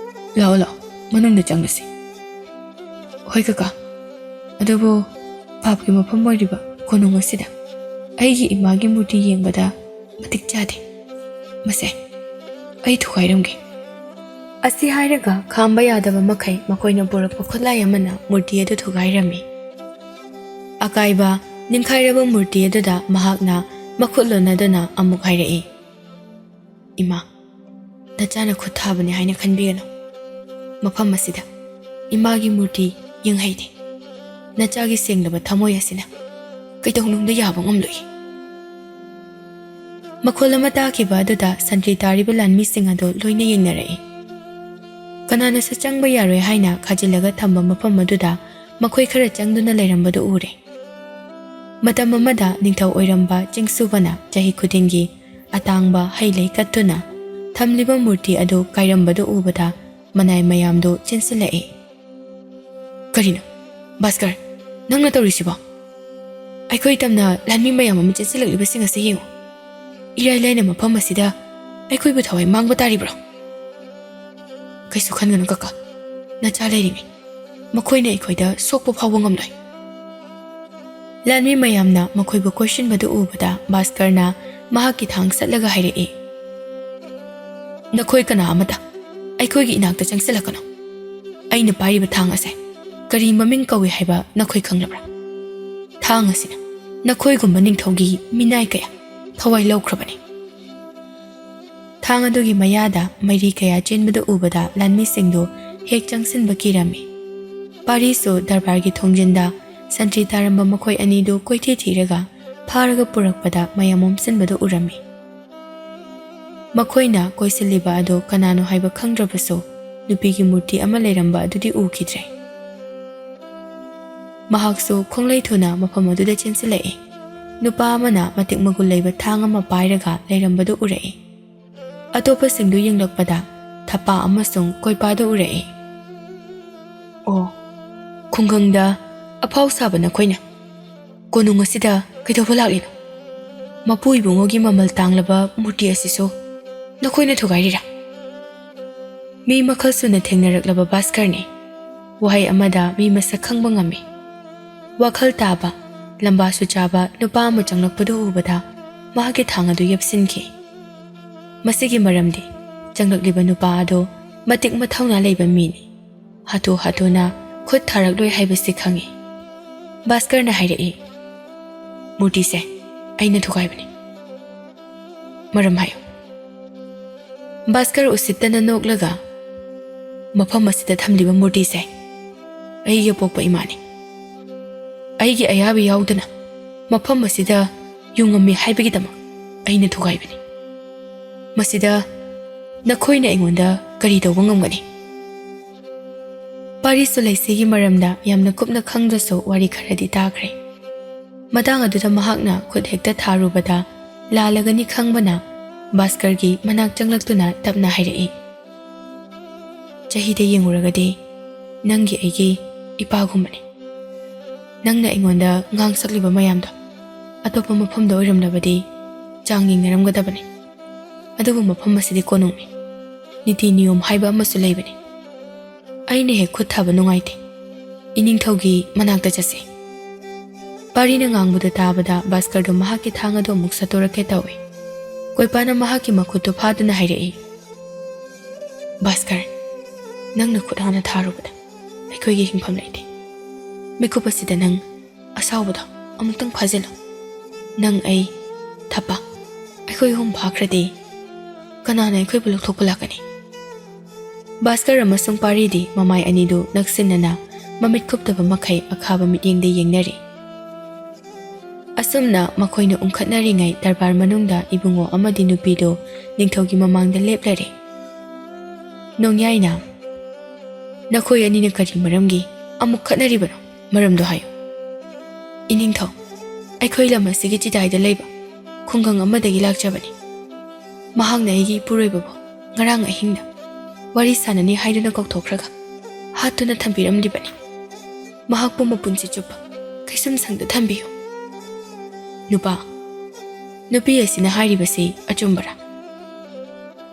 ꯂꯥꯛꯑꯣ, ꯂꯥꯛꯑꯣ, ꯃꯅꯨꯡꯗ ꯆꯪꯂꯁꯤ꯫" "ꯍꯣꯏ ꯀꯀꯥ, ꯑꯗꯨꯕꯨ ꯄꯥꯞꯀꯤ ꯃꯐꯝ ꯑꯣꯏꯔꯤꯕ ꯀꯣꯅꯨꯡ ꯑꯁꯤꯗ ꯑꯩꯒꯤ ꯏꯃꯥꯒꯤ ꯃꯨꯔꯇꯤ ꯌꯦꯡꯕꯗ ꯃꯇꯤꯛ ꯆꯥꯗꯦ꯫ ꯃꯁꯦ ꯑꯩ ꯊꯨꯒꯥꯏꯔꯝꯒꯦ꯫" ꯑꯁꯤ ꯍꯥꯏꯔꯒ ꯈꯥꯝꯕ ꯌꯥꯗꯕ ꯃꯈꯩ ꯃꯈꯣꯏꯅ ꯄꯨꯔꯛꯄ ꯈꯨꯠꯂꯥꯏ ꯑꯃꯅ ꯃꯨꯔꯇꯤ ꯑꯗꯨ ꯊꯨꯒꯥꯏꯔꯝꯃꯤ꯫ ꯑꯀꯥꯏꯕ ꯅꯤꯡꯈꯥꯏꯔꯕ ꯃꯨꯔꯇꯤ ꯑꯗꯨꯗ ꯃꯍꯥꯛꯅ ꯃꯈꯨꯠ ꯂꯣꯟꯅꯗꯨꯅ ꯑꯃꯨꯛ ꯍꯥꯏꯔꯛꯏ, "ꯏꯃꯥ, ꯅꯆꯥꯅ ꯈꯨꯠ ꯊꯥꯕꯅꯤ ꯍꯥꯏꯅ ꯈꯟꯕꯤꯒꯅꯨ꯫ ꯃꯐꯝ ꯑꯁꯤꯗ ꯏꯃꯥꯒꯤ ꯃꯨꯔꯇꯤ ꯌꯦꯡꯍꯩꯗꯦ꯫ ꯅꯆꯥꯒꯤ ꯁꯦꯡꯂꯕ ꯊꯃꯣꯏ ꯑꯁꯤꯅ ꯀꯩꯗꯧꯅꯨꯡꯗ ꯌꯥꯕ ꯉꯝꯂꯣꯏ꯫ ꯃꯈꯣꯜ ꯑꯃ ꯇꯥꯈꯤꯕ ꯑꯗꯨꯗ ꯁꯟꯇ꯭ꯔꯤ ꯇꯥꯔꯤꯕ ꯂꯥꯟꯃꯤꯁꯤꯡ ꯑꯗꯨ ꯂꯣꯏꯅ ꯌꯦꯡꯅꯔꯛꯏ꯫ ꯀꯅꯥꯅꯁꯨ ꯆꯪꯕ ꯌꯥꯔꯣꯏ ꯍꯥꯏꯅ ꯈꯥꯖꯤꯜꯂꯒ ꯊꯝꯕ ꯃꯐꯝ ꯑꯗꯨꯗ ꯃꯈꯣꯏ ꯈꯔ ꯆꯪꯗꯨꯅ ꯂꯩꯔꯝꯕꯗꯨ ꯎꯔꯦ꯫ ꯃꯇꯝ ꯑꯃꯗ ꯅꯤꯡꯊꯧ ꯑꯣꯏꯔꯝꯕ ꯆꯤꯡꯁꯨꯕꯅ ꯆꯍꯤ ꯈꯨꯗꯤꯡꯒꯤ ꯑꯇꯥꯡꯕ ꯍꯩ ꯂꯩ ꯀꯠꯇꯨꯅ ꯊꯝꯂꯤꯕ ꯃꯨꯔꯇꯤ ꯑꯗꯨ ꯀꯥꯏꯔꯝꯕꯗꯨ ꯎꯕꯗ ꯃꯅꯥꯏ ꯃꯌꯥꯝꯗꯨ ꯆꯦꯟꯁꯤꯜꯂꯛꯏ꯫ "ꯀꯔꯤꯅꯣ, ꯚꯥꯁꯀꯔ, ꯅꯪꯅ ꯇꯧꯔꯤꯁꯤꯕꯣ? ꯑꯩꯈꯣꯏ ꯇꯝꯅ ꯂꯥꯟꯃꯤ ꯃꯌꯥꯝ ꯑꯃ ꯆꯦꯟꯁꯤꯜꯂꯛꯂꯤꯕꯁꯤꯡ ꯑꯁꯤ ꯌꯦꯡꯉꯨ꯫ ꯏꯔꯥꯏ ꯂꯥꯏꯅ ꯃꯐꯝ ꯑꯁꯤꯗ ꯑꯩꯈꯣꯏꯕꯨ ꯊꯋꯥꯏ ꯃꯥꯡꯕ ꯇꯥꯔꯤꯕ꯭ꯔꯣ?" "ꯀꯩꯁꯨ ꯈꯟꯒꯅꯨ ꯀꯀꯥ, ꯅꯆꯥ ꯂꯩꯔꯤꯉꯩ꯫ ꯃꯈꯣꯏꯅ ꯑꯩꯈꯣꯏꯗ ꯁꯣꯛꯄ ꯐꯥꯎꯕ ꯉꯝꯂꯣꯏ꯫" ꯂꯥꯟꯃꯤ ꯃꯌꯥꯝꯅ ꯃꯈꯣꯏꯕꯨ ꯀꯣꯏꯁꯤꯟꯕꯗꯨ ꯎꯕꯗ ꯚꯥꯁꯀꯔꯅ ꯃꯍꯥꯛꯀꯤ ꯊꯥꯡ ꯁꯠꯂꯒ ꯍꯥꯏꯔꯛꯏ, "ꯅꯈꯣꯏ ꯀꯅꯥ ꯑꯃꯇ ꯑꯩꯈꯣꯏꯒꯤ ꯏꯅꯥꯛꯇ ꯆꯪꯁꯤꯜꯂꯛꯀꯅꯨ꯫ ꯑꯩꯅ ꯄꯥꯏꯔꯤꯕ ꯊꯥꯡ ꯑꯁꯦ ꯀꯔꯤ ꯃꯃꯤꯡ ꯀꯧꯏ ꯍꯥꯏꯕ ꯅꯈꯣꯏ ꯈꯪꯂꯕ꯭ꯔꯥ? ꯊꯥꯡ ꯑꯁꯤꯅ ꯅꯈꯣꯏꯒꯨꯝꯕ ꯅꯤꯡꯊꯧꯒꯤ ꯃꯤꯅꯥꯏ ꯀꯌꯥ ꯊꯋꯥꯏ ꯂꯧꯈ꯭ꯔꯕꯅꯤ꯫" ꯊꯥꯡ ꯑꯗꯨꯒꯤ ꯃꯌꯥꯗ ꯃꯩꯔꯤ ꯀꯌꯥ ꯆꯦꯟꯕꯗꯨ ꯎꯕꯗ ꯂꯥꯟꯃꯤꯁꯤꯡꯗꯨ ꯍꯦꯛ ꯆꯪꯁꯤꯟꯕ ꯀꯤꯔꯝꯃꯤ꯫ ꯄꯥꯔꯤꯁꯨ ꯗꯔꯕꯥꯔꯒꯤ ꯊꯣꯡꯖꯤꯟꯗ ꯁꯟꯇ꯭ꯔꯤ ꯇꯥꯔꯝꯕ ꯃꯈꯣꯏ ꯑꯅꯤꯗꯨ ꯀꯣꯏꯊꯤ ꯊꯤꯔꯒ ꯐꯥꯔꯒ ꯄꯨꯔꯛꯄꯗ ꯃꯌꯥꯝ ꯑꯣꯝꯁꯤꯟꯕꯗꯨ ꯎꯔꯝꯃꯤ꯫ ꯃꯈꯣꯏꯅ ꯀꯣꯏꯁꯤꯜꯂꯤꯕ ꯑꯗꯨ ꯀꯅꯥꯅꯣ ꯍꯥꯏꯕ ꯈꯪꯗ꯭ꯔꯕꯁꯨ, ꯅꯨꯄꯤꯒꯤ ꯃꯨꯔꯇꯤ ꯑꯃ ꯂꯩꯔꯝꯕ ꯑꯗꯨꯗꯤ ꯎꯈꯤꯗ꯭ꯔꯦ꯫ ꯃꯍꯥꯛꯁꯨ ꯈꯣꯡꯂꯩ ꯊꯨꯅ ꯃꯐꯝ ꯑꯗꯨꯗ ꯆꯦꯟꯁꯤꯜꯂꯛꯏ꯫ ꯅꯨꯄꯥ ꯑꯃꯅ ꯃꯇꯤꯛ ꯃꯒꯨꯟ ꯂꯩꯕ ꯊꯥꯡ ꯑꯃ ꯄꯥꯏꯔꯒ ꯂꯩꯔꯝꯕꯗꯨ ꯎꯔꯛꯏ꯫ ꯑꯇꯣꯞꯄꯁꯤꯡꯗꯨ ꯌꯦꯡꯂꯛꯄꯗ ꯊꯄꯥ ꯑꯃꯁꯨꯡ ꯀꯣꯏꯄꯥꯗꯨ ꯎꯔꯛꯏ꯫ "ꯑꯣ, ꯈꯨꯡꯒꯪꯗ ꯑꯐꯥꯎ ꯁꯥꯕ ꯅꯈꯣꯏꯅ ꯀꯣꯅꯨꯡ ꯑꯁꯤꯗ ꯀꯩꯗꯧꯕ ꯂꯥꯛꯂꯤꯅꯣ? ꯃꯄꯨ ꯏꯕꯨꯡꯉꯣꯒꯤ ꯃꯃꯜ ꯇꯥꯡꯂꯕ ꯃꯨꯔꯇꯤ ꯑꯁꯤꯁꯨ ꯅꯈꯣꯏꯅ ꯊꯨꯒꯥꯏꯔꯤꯔꯥ?" ꯃꯤ ꯃꯈꯜ ꯁꯨꯅ ꯊꯦꯡꯅꯔꯛꯂꯕ ꯚꯥꯁꯀꯔꯅꯤ꯫ ꯋꯥꯍꯩ ꯑꯃꯗ ꯃꯤ ꯃꯁꯛ ꯈꯪꯕ ꯉꯝꯃꯤ꯫ ꯋꯥꯈꯜ ꯇꯥꯕ, ꯂꯝꯕꯥꯁꯨ ꯆꯥꯕ ꯅꯨꯄꯥ ꯑꯃ ꯆꯪꯂꯛꯄꯗꯨ ꯎꯕꯗ ꯃꯍꯥꯛꯀꯤ ꯊꯥꯡ ꯑꯗꯨ ꯌꯦꯞꯁꯤꯟꯈꯤ꯫ ꯃꯁꯤꯒꯤ ꯃꯔꯝꯗꯤ ꯆꯪꯂꯛꯂꯤꯕ ꯅꯨꯄꯥ ꯑꯗꯨ ꯃꯇꯤꯛ ꯃꯊꯧꯅꯥ ꯂꯩꯕ ꯃꯤꯅꯤ꯫ ꯍꯥꯊꯨ ꯍꯥꯊꯨꯅ ꯈꯨꯠ ꯊꯥꯔꯛꯂꯣꯏ ꯍꯥꯏꯕꯁꯤ ꯈꯪꯏ꯫ ꯚꯥꯁꯀꯔꯅ ꯍꯥꯏꯔꯛꯏ, "ꯃꯨꯔꯇꯤꯁꯦ ꯑꯩꯅ ꯊꯨꯒꯥꯏꯕꯅꯤ꯫ ꯃꯔꯝ ꯍꯥꯏꯌꯨ꯫" ꯚꯥꯁꯀꯔ ꯎꯁꯤꯠꯇꯅ ꯅꯣꯛꯂꯒ, "ꯃꯐꯝ ꯑꯁꯤꯗ ꯊꯝꯂꯤꯕ ꯃꯨꯔꯇꯤꯁꯦ ꯑꯩꯒꯤ ꯑꯄꯣꯛꯄ ꯏꯃꯥꯅꯤ꯫ ꯑꯩꯒꯤ ꯑꯌꯥꯕ ꯌꯥꯎꯗꯅ ꯃꯐꯝ ꯑꯁꯤꯗ ꯌꯨꯡꯉꯝꯃꯤ ꯍꯥꯏꯕꯒꯤꯗꯃꯛ ꯑꯩꯅ ꯊꯨꯒꯥꯏꯕꯅꯤ꯫ ꯃꯁꯤꯗ ꯅꯈꯣꯏꯅ ꯑꯩꯉꯣꯟꯗ ꯀꯔꯤ ꯇꯧꯕ ꯉꯝꯒꯅꯤ?" ꯄꯥꯔꯤꯁꯁꯨ ꯂꯩꯁꯤꯒꯤ ꯃꯔꯝꯗ ꯌꯥꯝꯅ ꯀꯨꯞꯅ ꯈꯪꯗ꯭ꯔꯁꯨ ꯋꯥꯔꯤ ꯈꯔꯗꯤ ꯇꯥꯈ꯭ꯔꯦ꯫ ꯃꯇꯥꯡ ꯑꯗꯨꯗ ꯃꯍꯥꯛꯅ ꯈꯨꯠ ꯍꯦꯛꯇ ꯊꯥꯔꯨꯕꯗ ꯂꯥꯜꯂꯒꯅꯤ ꯈꯪꯕꯅ ꯚꯥꯁꯀꯔꯒꯤ ꯃꯅꯥꯛ ꯆꯪꯂꯛꯇꯨꯅ ꯇꯞꯅ ꯍꯥꯏꯔꯛꯏ, "ꯆꯍꯤꯗ ꯌꯦꯡꯉꯨꯔꯒꯗꯤ ꯅꯪꯒꯤ ꯑꯩꯒꯤ ꯏꯄꯥꯒꯨꯝꯕꯅꯤ꯫ ꯅꯪꯅ ꯑꯩꯉꯣꯟꯗ ꯉꯥꯡ ꯁꯛꯂꯤꯕ ꯃꯌꯥꯝꯗꯣ ꯑꯇꯣꯞꯄ ꯃꯐꯝꯗ ꯑꯣꯏꯔꯝꯂꯕꯗꯤ ꯆꯥꯡ ꯌꯦꯡꯅꯔꯝꯒꯗꯕꯅꯤ꯫ ꯑꯗꯨꯕꯨ ꯃꯐꯝ ꯑꯁꯤꯗꯤ ꯀꯣꯅꯨꯡꯅꯤ꯫ ꯅꯤꯇꯤ ꯅꯤꯌꯣꯝ ꯍꯥꯏꯕ ꯑꯃꯁꯨ ꯂꯩꯕꯅꯤ꯫ ꯑꯩꯅ ꯍꯦꯛ ꯈꯨꯠ ꯊꯥꯕ ꯅꯨꯡꯉꯥꯏꯇꯦ꯫ ꯏꯅꯤꯡꯊꯧꯒꯤ ꯃꯅꯥꯛꯇ ꯆꯠꯁꯤ꯫" ꯄꯥꯔꯤꯅ ꯉꯥꯡꯕꯗꯨ ꯇꯥꯕꯗ ꯚꯥꯁꯀꯔꯗꯨ ꯃꯍꯥꯛꯀꯤ ꯊꯥꯡ ꯑꯗꯨ ꯑꯃꯨꯛ ꯁꯠꯇꯣꯔꯛꯀꯦ ꯇꯧꯏ꯫ ꯀꯣꯏꯄꯥꯅ ꯃꯍꯥꯛꯀꯤ ꯃꯈꯨꯠꯇꯨ ꯐꯥꯗꯨꯅ ꯍꯥꯏꯔꯛꯏ, "ꯚꯥꯁꯀꯔ, ꯅꯪꯅ ꯈꯨꯠ ꯍꯥꯟꯅ ꯊꯥꯔꯨꯕꯗ ꯑꯩꯈꯣꯏꯒꯤ ꯍꯤꯡꯐꯝ ꯂꯩꯇꯦ꯫ ꯃꯤꯀꯨꯞ ꯑꯁꯤꯗ ꯅꯪ ꯑꯁꯥꯎꯕꯗꯣ ꯑꯃꯨꯛꯇꯪ ꯐꯥꯖꯤꯜꯂꯨ꯫ ꯅꯪ, ꯑꯩ, ꯊꯞꯄ, ꯑꯩꯈꯣꯏ ꯑꯍꯨꯝ ꯐꯥꯈ꯭ꯔꯗꯤ ꯀꯅꯥꯅ ꯑꯩꯈꯣꯏꯕꯨ ꯂꯧꯊꯣꯛꯄ ꯂꯥꯛꯀꯅꯤ?" ꯚꯥꯁꯀꯔ ꯑꯃꯁꯨꯡ ꯄꯥꯔꯤꯗꯤ ꯃꯃꯥꯏ ꯑꯅꯤꯗꯨ ꯅꯛꯁꯤꯟꯅꯅ ꯃꯃꯤꯠ ꯈꯨꯞꯇꯕ ꯃꯈꯩ ꯑꯈꯥꯕ ꯃꯤꯠꯌꯦꯡꯗ ꯌꯦꯡꯅꯔꯤ꯫ ꯑꯁꯨꯝꯅ ꯃꯈꯣꯏꯅ ꯎꯪꯈꯠꯅꯔꯤꯉꯩ ꯗꯔꯕꯥꯔ ꯃꯅꯨꯡꯗ ꯏꯕꯨꯡꯉꯣ ꯑꯃꯗꯤ ꯅꯨꯄꯤꯗꯨ ꯅꯤꯡꯊꯧꯒꯤ ꯃꯃꯥꯡꯗ ꯂꯦꯞꯂꯔꯦ꯫ ꯅꯣꯡꯌꯥꯏꯅ, "ꯅꯈꯣꯏ ꯑꯅꯤꯅ ꯀꯔꯤ ꯃꯔꯝꯒꯤ ꯑꯃꯨꯛ ꯈꯠꯅꯔꯤꯕꯅꯣ? ꯃꯔꯝꯗꯣ ꯍꯥꯏꯌꯨ꯫" "ꯏꯅꯤꯡꯊꯧ, ꯑꯩꯈꯣꯏ ꯂꯝ ꯑꯁꯤꯒꯤ ꯆꯤꯗꯥꯏꯗ ꯂꯩꯕ ꯈꯨꯡꯒꯪ ꯑꯃꯗꯒꯤ ꯂꯥꯛꯆꯕꯅꯤ꯫ ꯃꯍꯥꯛꯅ ꯑꯩꯒꯤ ꯏꯄꯨꯔꯣꯏꯕꯕꯨ ꯉꯔꯥꯡ ꯑꯍꯤꯡꯗ ꯋꯥꯔꯤ ꯁꯥꯟꯅꯅꯤ ꯍꯥꯏꯗꯨꯅ ꯀꯧꯊꯣꯛꯈ꯭ꯔꯒ ꯍꯥꯠꯇꯨꯅ ꯊꯝꯕꯤꯔꯝꯂꯤꯕꯅꯤ꯫ ꯃꯍꯥꯛꯄꯨ ꯃꯄꯨꯟꯁꯤ ꯆꯨꯞꯄ ꯀꯩꯁꯨꯝ ꯁꯪꯗ ꯊꯝꯕꯤꯌꯨ꯫" "ꯅꯨꯄꯥ, ꯅꯨꯄꯤ ꯑꯁꯤꯅ ꯍꯥꯏꯔꯤꯕꯁꯤ ꯑꯆꯨꯝꯕꯔꯥ?"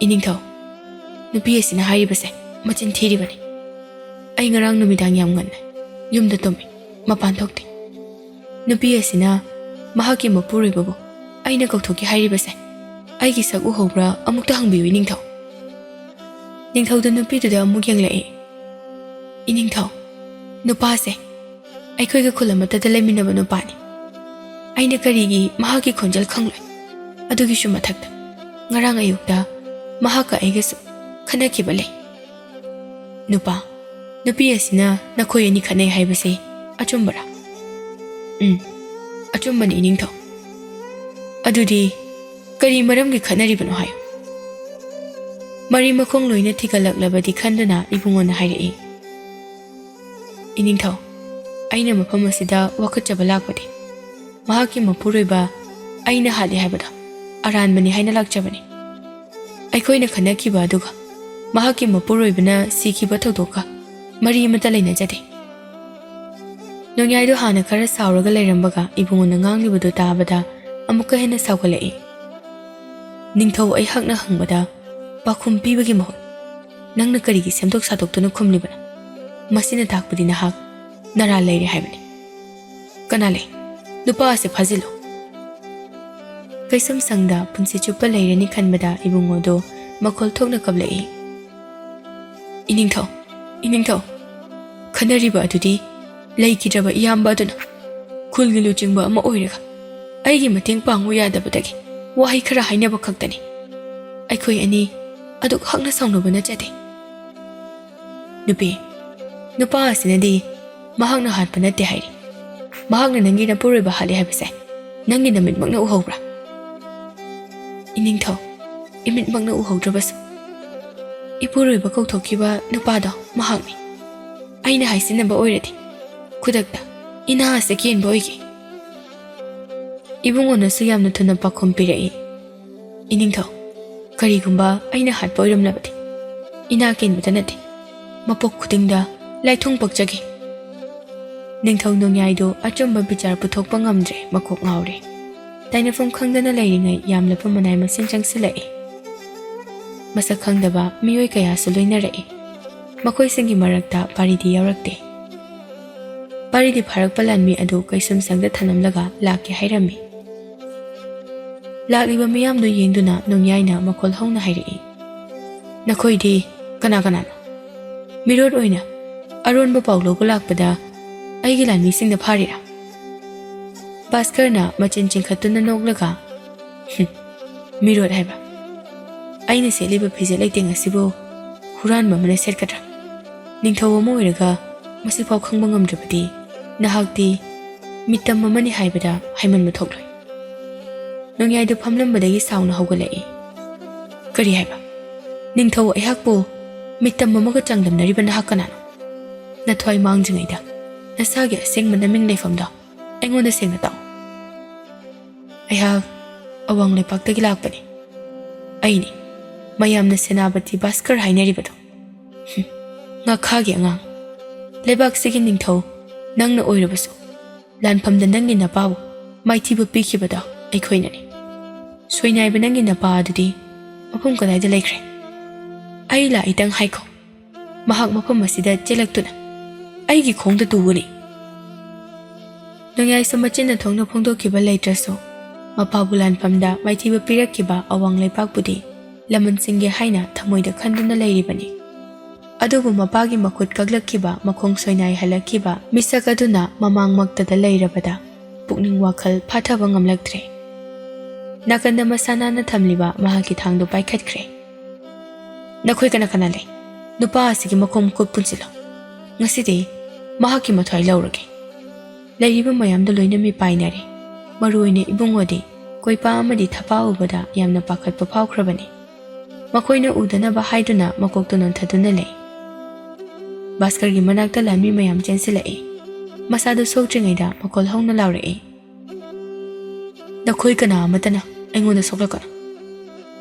"ꯏꯅꯤꯡꯊꯧ, ꯅꯨꯄꯤ ꯑꯁꯤꯅ ꯍꯥꯏꯔꯤꯕꯁꯦ ꯃꯆꯤꯟ ꯊꯤꯔꯤꯕꯅꯤ꯫ ꯑꯩ ꯉꯔꯥꯡ ꯅꯨꯃꯤꯗꯥꯡ ꯌꯥꯝ ꯉꯟꯅ ꯌꯨꯝꯗ ꯇꯨꯝꯃꯤ, ꯃꯄꯥꯟ ꯊꯣꯛꯇꯦ꯫ ꯅꯨꯄꯤ ꯑꯁꯤꯅ ꯃꯍꯥꯛꯀꯤ ꯃꯄꯨꯔꯣꯏꯕꯕꯨ ꯑꯩꯅ ꯀꯧꯊꯣꯛꯀꯦ ꯍꯥꯏꯔꯤꯕꯁꯦ ꯑꯩꯒꯤ ꯁꯛ ꯎꯍꯧꯕ꯭ꯔꯥ ꯑꯃꯨꯛꯇ ꯍꯪꯕꯤꯌꯨ, ꯏꯅꯤꯡꯊꯧ꯫" ꯅꯤꯡꯊꯧꯗꯨ ꯅꯨꯄꯤꯗꯨꯗ ꯑꯃꯨꯛ ꯌꯦꯡꯂꯛꯏ꯫ "ꯏꯅꯤꯡꯊꯧ, ꯅꯨꯄꯥꯁꯦ ꯑꯩꯈꯣꯏꯒ ꯈꯨꯜ ꯑꯃꯠꯇꯗ ꯂꯩꯃꯤꯟꯅꯕ ꯅꯨꯄꯥꯅꯤ꯫ ꯑꯩꯅ ꯀꯔꯤꯒꯤ ꯃꯍꯥꯛꯀꯤ ꯈꯣꯟꯖꯦꯜ ꯈꯪꯂꯣꯏ? ꯑꯗꯨꯒꯤꯁꯨ ꯃꯊꯛꯇ ꯉꯔꯥꯡ ꯑꯌꯨꯛꯇ ꯃꯍꯥꯛꯀ ꯑꯩꯒꯁꯨ ꯈꯠꯅꯈꯤꯕ ꯂꯩ꯫ ꯅꯨꯄꯥ, ꯅꯨꯄꯤ ꯑꯁꯤꯅ ꯅꯈꯣꯏ ꯑꯅꯤ ꯈꯠꯅꯩ ꯍꯥꯏꯕꯁꯤ ꯑꯆꯨꯝꯕꯔꯥ? ꯎꯝ, ꯑꯆꯨꯝꯕꯅꯤ, ꯏꯅꯤꯡꯊꯧ꯫ ꯑꯗꯨꯗꯤ ꯀꯔꯤ ꯃꯔꯝꯒꯤ ꯈꯠꯅꯔꯤꯕꯅꯣ ꯍꯥꯏꯌꯨ꯫ ꯃꯔꯤ ꯃꯈꯣꯡ ꯂꯣꯏꯅ ꯊꯤꯒꯠꯂꯛꯂꯕꯗꯤ ꯈꯟꯗꯨꯅ ꯏꯕꯨꯡꯉꯣꯅ ꯍꯥꯏꯔꯛꯏ꯫ ꯏꯅꯤꯡꯊꯧ, ꯑꯩꯅ ꯃꯐꯝ ꯑꯁꯤꯗ ꯋꯥꯀꯠꯆꯕ ꯂꯥꯛꯄꯗꯤ ꯃꯍꯥꯛꯀꯤ ꯃꯄꯨꯔꯣꯏꯕ ꯑꯩꯅ ꯍꯥꯠꯂꯤ ꯍꯥꯏꯕꯗꯣ ꯑꯔꯥꯟꯕꯅꯤ ꯍꯥꯏꯅ ꯂꯥꯛꯆꯕꯅꯤ꯫ ꯑꯩꯈꯣꯏꯅ ꯈꯠꯅꯈꯤꯕ ꯑꯗꯨꯒ ꯃꯍꯥꯛꯀꯤ ꯃꯄꯨꯔꯣꯏꯕꯅ ꯁꯤꯈꯤꯕ ꯊꯧꯗꯣꯛꯀ ꯃꯔꯤ ꯑꯃꯠꯇ ꯂꯩꯅꯖꯗꯦ꯫ ꯅꯣꯡꯌꯥꯏꯗꯣ ꯍꯥꯟꯅ ꯈꯔ ꯁꯥꯎꯔꯒ ꯂꯩꯔꯝꯕꯒ ꯏꯕꯨꯡꯉꯣꯅ ꯉꯥꯡꯂꯤꯕꯗꯨ ꯇꯥꯕꯗ ꯑꯃꯨꯛꯀ ꯍꯦꯟꯅ ꯁꯥꯎꯒꯠꯂꯛꯏ꯫ ꯅꯤꯡꯊꯧ ꯑꯩꯍꯥꯛꯅ ꯍꯪꯕꯗ ꯄꯥꯎꯈꯨꯝ ꯄꯤꯕꯒꯤ ꯃꯍꯨꯠ ꯅꯪꯅ ꯀꯔꯤꯒꯤ ꯁꯦꯝꯗꯣꯛ ꯁꯥꯗꯣꯛꯇꯨꯅ ꯈꯨꯝꯂꯤꯕꯅꯣ? ꯃꯁꯤꯅ ꯇꯥꯛꯄꯗꯤ ꯅꯍꯥꯛ ꯅꯔꯥꯜ ꯂꯩꯔꯦ ꯍꯥꯏꯕꯅꯤ꯫ ꯀꯅꯥ ꯂꯩ? ꯅꯨꯄꯥ ꯑꯁꯤ ꯐꯥꯖꯤꯜꯂꯨ꯫ ꯀꯩꯁꯨꯝ ꯁꯪꯗ ꯄꯨꯟꯁꯤ ꯆꯨꯞꯄ ꯂꯩꯔꯅꯤ ꯈꯟꯕꯗ ꯏꯕꯨꯡꯉꯣꯗꯣ ꯃꯈꯣꯜ ꯊꯣꯛꯅ ꯀꯞꯂꯛꯏ꯫ ꯏꯅꯤꯡꯊꯧ, ꯏꯅꯤꯡꯊꯧ, ꯈꯟꯅꯔꯤꯕ ꯑꯗꯨꯗꯤ ꯂꯩꯈꯤꯗ꯭ꯔꯕ ꯏꯌꯥꯝꯕ ꯑꯗꯨꯅ ꯈꯨꯜꯒꯤ ꯂꯨꯆꯤꯡꯕ ꯑꯃ ꯑꯣꯏꯔꯒ ꯑꯩꯒꯤ ꯃꯇꯦꯡ ꯄꯥꯡꯉꯨ ꯌꯥꯗꯕꯗꯒꯤ ꯋꯥꯍꯩ ꯈꯔ ꯍꯥꯏꯅꯕ ꯈꯛꯇꯅꯤ꯫ ꯑꯩꯈꯣꯏ ꯑꯅꯤ ꯑꯗꯨꯛ ꯍꯛꯅ ꯁꯥꯎꯅꯕ ꯅꯠꯆꯗꯦ꯫ ꯅꯨꯄꯤ, ꯅꯨꯄꯥ ꯑꯁꯤꯅꯗꯤ ꯃꯍꯥꯛꯅ ꯍꯥꯠꯄ ꯅꯠꯇꯦ ꯍꯥꯏꯔꯤ꯫ ꯃꯍꯥꯛꯅ ꯅꯪꯒꯤ ꯅꯄꯨꯔꯣꯏꯕ ꯍꯥꯠꯂꯦ ꯍꯥꯏꯕꯁꯦ ꯅꯪꯒꯤ ꯅꯃꯤꯠꯃꯛꯅ ꯎꯍꯧꯕ꯭ꯔꯥ? ꯏꯅꯤꯡꯊꯧ, ꯏꯃꯤꯠꯃꯛꯅ ꯎꯍꯧꯗ꯭ꯔꯕꯁꯨ ꯏꯄꯨꯔꯣꯏꯕ ꯀꯧꯊꯣꯛꯈꯤꯕ ꯅꯨꯄꯥꯗꯣ ꯃꯍꯥꯛꯅꯤ꯫ ꯑꯩꯅ ꯍꯥꯏꯁꯤꯟꯅꯕ ꯑꯣꯏꯔꯗꯤ ꯈꯨꯗꯛꯇ ꯏꯅꯥ ꯑꯁꯤ ꯀꯦꯟꯕ ꯑꯣꯏꯒꯦ꯫ ꯏꯕꯨꯡꯉꯣꯅꯁꯨ ꯌꯥꯝꯅ ꯊꯨꯅ ꯄꯥꯎꯈꯨꯝ ꯄꯤꯔꯛꯏ꯫ ꯏꯅꯤꯡꯊꯧ, ꯀꯔꯤꯒꯨꯝꯕ ꯑꯩꯅ ꯍꯥꯠꯄ ꯑꯣꯏꯔꯝꯂꯕꯗꯤ ꯏꯅꯥ ꯀꯦꯟꯕꯗ ꯅꯠꯇꯦ, ꯃꯄꯣꯛ ꯈꯨꯗꯤꯡꯗ ꯂꯥꯏꯊꯨꯡ ꯄꯛꯆꯒꯦ꯫ ꯅꯤꯡꯊꯧ ꯅꯣꯡꯌꯥꯏꯗꯨ ꯑꯆꯨꯝꯕ ꯕꯤꯆꯥꯔ ꯄꯨꯊꯣꯛꯄ ꯉꯝꯗ꯭ꯔꯦ, ꯃꯀꯣꯛ ꯉꯥꯎꯔꯦ꯫ ꯇꯥꯏꯅꯐꯝ ꯈꯪꯗꯅ ꯂꯩꯔꯤꯉꯩ ꯌꯥꯝꯂꯕ ꯃꯅꯥꯏ ꯃꯁꯤꯡ ꯆꯪꯁꯤꯜꯂꯛꯏ꯫ ꯃꯁꯛ ꯈꯪꯗꯕ ꯃꯤꯑꯣꯏ ꯀꯌꯥꯁꯨ ꯂꯣꯏꯅꯔꯛꯏ꯫ ꯃꯈꯣꯏꯁꯤꯡꯒꯤ ꯃꯔꯛꯇ ꯄꯥꯔꯤꯗꯤ ꯌꯥꯎꯔꯛꯇꯦ꯫ ꯄꯥꯔꯤꯗꯤ ꯐꯥꯔꯛꯄ ꯂꯥꯟꯃꯤ ꯑꯗꯨ ꯀꯩꯁꯨꯝꯁꯪꯗ ꯊꯅꯝꯂꯒ ꯂꯥꯛꯀꯦ ꯍꯥꯏꯔꯝꯃꯤ꯫ ꯂꯥꯛꯂꯤꯕ ꯃꯤꯌꯥꯝꯗꯨ ꯌꯦꯡꯗꯨꯅ ꯅꯣꯡꯌꯥꯏꯅ ꯃꯈꯣꯜ ꯍꯧꯅ ꯍꯥꯏꯔꯛꯏ, "ꯅꯈꯣꯏꯗꯤ ꯀꯅꯥ ꯀꯅꯥꯅꯣ? ꯃꯤꯔꯣꯠ ꯑꯣꯏꯅ ꯑꯔꯣꯟꯕ ꯄꯥꯎ ꯂꯧꯕ ꯂꯥꯛꯄꯗ ꯑꯩꯒꯤ ꯂꯥꯟꯃꯤꯁꯤꯡꯅ ꯐꯥꯔꯤꯔꯥ?" ꯚꯥꯁꯀꯔꯅ ꯃꯆꯤꯟ ꯆꯤꯡꯈꯠꯇꯨꯅ ꯅꯣꯛꯂꯒ, "ꯍꯨꯝ, ꯃꯤꯔꯣꯠ ꯍꯥꯏꯕ? ꯑꯩꯅ ꯁꯦꯠꯂꯤꯕ ꯐꯤꯖꯦꯠ ꯂꯩꯇꯦꯡ ꯑꯁꯤꯕꯨ ꯍꯨꯔꯥꯟꯕ ꯑꯃꯅ ꯁꯦꯠꯀꯗ꯭ꯔꯥ? ꯅꯤꯡꯊꯧ ꯑꯃ ꯑꯣꯏꯔꯒ ꯃꯁꯤꯐꯥꯎ ꯈꯪꯕ ꯉꯝꯗ꯭ꯔꯕꯗꯤ ꯅꯍꯥꯛꯇꯤ ꯃꯤꯇꯝ ꯑꯃꯅꯤ ꯍꯥꯏꯕꯗ ꯍꯥꯏꯃꯟꯕ ꯊꯣꯛꯂꯣꯏ꯫ ꯅꯣꯡꯌꯥꯏꯗꯨ ꯐꯝꯂꯝꯕꯗꯒꯤ ꯁꯥꯎꯅ ꯍꯧꯒꯠꯂꯛꯏ꯫ "ꯀꯔꯤ ꯍꯥꯏꯕ? ꯅꯤꯡꯊꯧ ꯑꯩꯍꯥꯛꯄꯨ ꯃꯤꯇꯝ ꯑꯃꯒ ꯆꯥꯡꯗꯝꯅꯔꯤꯕ ꯅꯍꯥꯛ ꯀꯅꯥꯅꯣ? ꯅꯊ꯭ꯋꯥꯏ ꯃꯥꯡꯗ꯭ꯔꯤꯉꯩꯗ ꯅꯁꯥꯒꯤ ꯑꯁꯦꯡꯕ ꯅꯃꯤꯡ ꯂꯩꯐꯝꯗꯣ ꯑꯩꯉꯣꯟꯗ ꯁꯦꯡꯅ ꯇꯥꯛꯎ꯫" "ꯑꯩꯍꯥꯛ ꯑꯋꯥꯡ ꯂꯩꯄꯥꯛꯇꯒꯤ ꯂꯥꯛꯄꯅꯤ꯫ ꯑꯩꯅꯤ ꯃꯌꯥꯝꯅ ꯁꯦꯅꯥꯄꯇꯤ ꯚꯥꯁꯀꯔ ꯍꯥꯏꯅꯔꯤꯕꯗꯣ꯫ ꯍꯨꯝ, ꯉꯥꯈꯥꯒꯤ ꯑꯉꯥꯡ꯫ ꯂꯩꯕꯥꯛꯁꯤꯒꯤ ꯅꯤꯡꯊꯧ ꯅꯪꯅ ꯑꯣꯏꯔꯕꯁꯨ, ꯂꯥꯟꯐꯝꯗ ꯅꯪꯒꯤ ꯅꯄꯥꯕꯨ ꯃꯥꯏꯊꯤꯕ ꯄꯤꯈꯤꯕꯗꯣ ꯑꯩꯈꯣꯏꯅꯅꯤ꯫ ꯁꯣꯏꯅꯥꯏꯕ ꯅꯪꯒꯤ ꯅꯄꯥ ꯑꯗꯨꯗꯤ ꯃꯐꯝ ꯀꯗꯥꯏꯗ ꯂꯩꯈ꯭ꯔꯦ? ꯑꯩ ꯂꯥꯛꯏꯇꯪ ꯍꯥꯏꯈꯣ, ꯃꯍꯥꯛ ꯃꯐꯝ ꯑꯁꯤꯗ ꯆꯦꯜꯂꯛꯇꯨꯅ ꯑꯩꯒꯤ ꯈꯣꯡꯗ ꯇꯨꯒꯅꯤ꯫" ꯅꯣꯡꯌꯥꯏꯁꯨ ꯃꯆꯤꯟꯅ ꯊꯣꯛꯅ ꯐꯣꯡꯗꯣꯛꯈꯤꯕ ꯂꯩꯇ꯭ꯔꯁꯨ, ꯃꯄꯥꯕꯨ ꯂꯥꯟꯐꯝꯗ ꯃꯥꯏꯊꯤꯕ ꯄꯤꯔꯛꯈꯤꯕ ꯑꯋꯥꯡ ꯂꯩꯄꯥꯛꯄꯨꯗꯤ ꯂꯃꯟꯁꯤꯡꯒꯤ ꯍꯥꯏꯅ ꯊꯃꯣꯏꯗ ꯈꯟꯗꯨꯅ ꯂꯩꯔꯤꯕꯅꯤ꯫ ꯑꯗꯨꯕꯨ ꯃꯄꯥꯒꯤ ꯃꯈꯨꯠ ꯀꯛꯂꯛꯈꯤꯕ, ꯃꯈꯣꯡ ꯁꯣꯏꯅꯥꯏꯍꯜꯂꯛꯈꯤꯕ ꯃꯤꯁꯛ ꯑꯗꯨꯅ ꯃꯃꯥꯡꯃꯛꯇꯗ ꯂꯩꯔꯕꯗ ꯄꯨꯛꯅꯤꯡ ꯋꯥꯈꯜ ꯐꯥꯊꯕ ꯉꯝꯂꯛꯇ꯭ꯔꯦ꯫ ꯅꯥꯀꯟꯗ ꯃꯁꯥ ꯅꯥꯟꯅ ꯊꯝꯂꯤꯕ ꯃꯍꯥꯛꯀꯤ ꯊꯥꯡꯗꯨ ꯄꯥꯏꯈꯠꯈ꯭ꯔꯦ꯫ "ꯅꯈꯣꯏ ꯀꯅꯥ ꯀꯅꯥ ꯂꯩ? ꯅꯨꯄꯥ ꯑꯁꯤꯒꯤ ꯃꯈꯣꯡ ꯃꯈꯨꯠ ꯄꯨꯟꯁꯤꯜꯂꯣ꯫ ꯉꯁꯤꯗꯤ ꯃꯍꯥꯛꯀꯤ ꯃꯊ꯭ꯋꯥꯏ ꯂꯧꯔꯒꯦ꯫" ꯂꯩꯔꯤꯕ ꯃꯌꯥꯝꯗ ꯂꯣꯏꯅ ꯃꯤꯄꯥꯏꯅꯔꯦ꯫ ꯃꯔꯨꯑꯣꯏꯅ ꯏꯕꯨꯡꯉꯣꯗꯤ ꯀꯣꯏꯄꯥ ꯑꯃꯗꯤ ꯊꯄꯥ ꯎꯕꯗ ꯌꯥꯝꯅ ꯄꯥꯈꯠꯄ ꯐꯥꯎꯈ꯭ꯔꯕꯅꯤ꯫ ꯃꯈꯣꯏꯅ ꯎꯗꯅꯕ ꯍꯥꯏꯗꯨꯅ ꯃꯀꯣꯛꯇꯨ ꯅꯣꯟꯊꯗꯨꯅ ꯂꯩ꯫ ꯚꯥꯁꯀꯔꯒꯤ ꯃꯅꯥꯛꯇ ꯂꯥꯟꯃꯤ ꯃꯌꯥꯝ ꯆꯦꯟꯁꯤꯜꯂꯛꯏ꯫ ꯃꯁꯥꯗꯨ ꯁꯣꯛꯇ꯭ꯔꯤꯉꯩꯗ ꯃꯈꯣꯜ ꯍꯧꯅ ꯂꯥꯎꯔꯛꯏ꯫ "ꯅꯈꯣꯏ ꯀꯅꯥ ꯑꯃꯠꯇꯅ ꯑꯩꯉꯣꯟꯗ ꯁꯣꯛꯂꯛꯀꯅꯨ꯫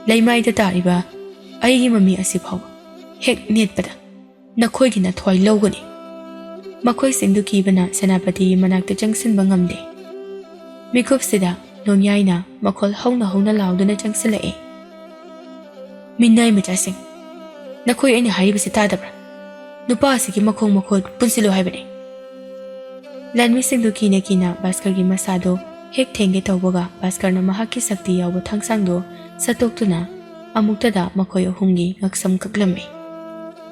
ꯂꯩꯃꯥꯏꯗ ꯇꯥꯔꯤꯕ ꯑꯩꯒꯤ ꯃꯃꯤ ꯑꯁꯤ ꯐꯥꯎꯕ ꯍꯦꯛ ꯅꯦꯠꯄꯗ ꯅꯈꯣꯏꯒꯤ ꯅꯊ꯭ꯋꯥꯏ ꯂꯧꯒꯅꯤ꯫" ꯃꯈꯣꯏꯁꯤꯡꯗꯨ ꯀꯤꯕꯅ ꯁꯦꯅꯥꯄꯇꯤꯒꯤ ꯃꯅꯥꯛꯇ ꯆꯪꯁꯤꯟꯕ ꯉꯝꯗꯦ꯫ ꯃꯤꯀꯨꯞꯁꯤꯗ ꯅꯣꯡꯌꯥꯏꯅ ꯃꯈꯣꯜ ꯍꯧꯅ ꯍꯧꯅ ꯂꯥꯎꯗꯨꯅ ꯆꯪꯁꯤꯜꯂꯛꯏ꯫ "ꯃꯤꯅꯥꯏ ꯃꯆꯥꯁꯤꯡ, ꯅꯈꯣꯏ ꯑꯩꯅ ꯍꯥꯏꯔꯤꯕꯁꯤ ꯇꯥꯗꯕ꯭ꯔꯥ? ꯅꯨꯄꯥ ꯑꯁꯤꯒꯤ ꯃꯈꯣꯡ ꯃꯈꯨꯠ ꯄꯨꯟꯁꯤꯜꯂꯨ ꯍꯥꯏꯕꯅꯤ꯫" ꯂꯥꯟꯃꯤꯁꯤꯡꯗꯨ ꯀꯤꯅ ꯀꯤꯅ ꯚꯥꯁꯀꯔꯒꯤ ꯃꯁꯥꯗꯨ ꯍꯦꯛ ꯊꯦꯡꯒꯦ ꯇꯧꯕꯒ, ꯚꯥꯁꯀꯔꯅ ꯃꯍꯥꯛꯀꯤ ꯁꯛꯇꯤ ꯌꯥꯎꯕ ꯊꯥꯡꯁꯥꯡꯗꯨ ꯁꯠꯇꯣꯛꯇꯨꯅ ꯑꯃꯨꯛꯇꯗ ꯃꯈꯣꯏ ꯑꯍꯨꯝꯒꯤ ꯉꯛꯁꯝ ꯀꯛꯂꯝꯃꯤ꯫